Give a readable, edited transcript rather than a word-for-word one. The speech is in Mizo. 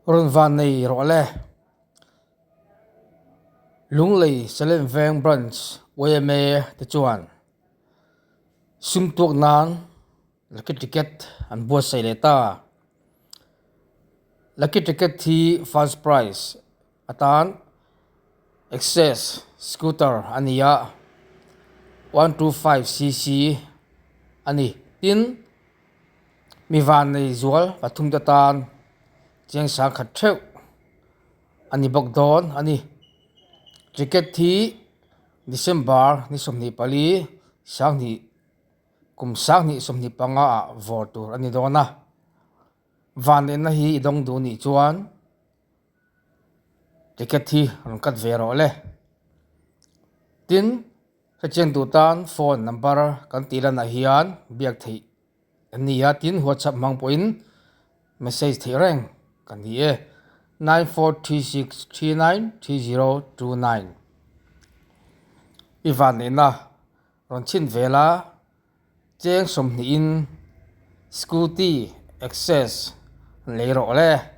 Rawn van nei rawh le. Lunglei Salem Veng Branch yma te chuan sum tuak nan Lucky Ticket an buatsaih leh ta. Lucky Ticket hi first prize atan Access scooter a ni a, 125cc a ni. Tin, mi vannei zual pathumte tan chiang sang khat theuh a ni bawk dawn a ni. Ticket hi December ni 24 sanghnih kum 2025 ah vawr tur a ni dawn a. Vanneihna hi i dawng duh nih chuan ticket hi rawn cut ve rawh le. Tin, hrechiang duh tan phone number kan tih lanah hian biak theih an ni a, tin whatsapp hmang pawhin message theih reng kan ni e, 9436393029. I vanneihna rawn chhin vel a. Cheng sawmhnihin scooty access lei rawh le.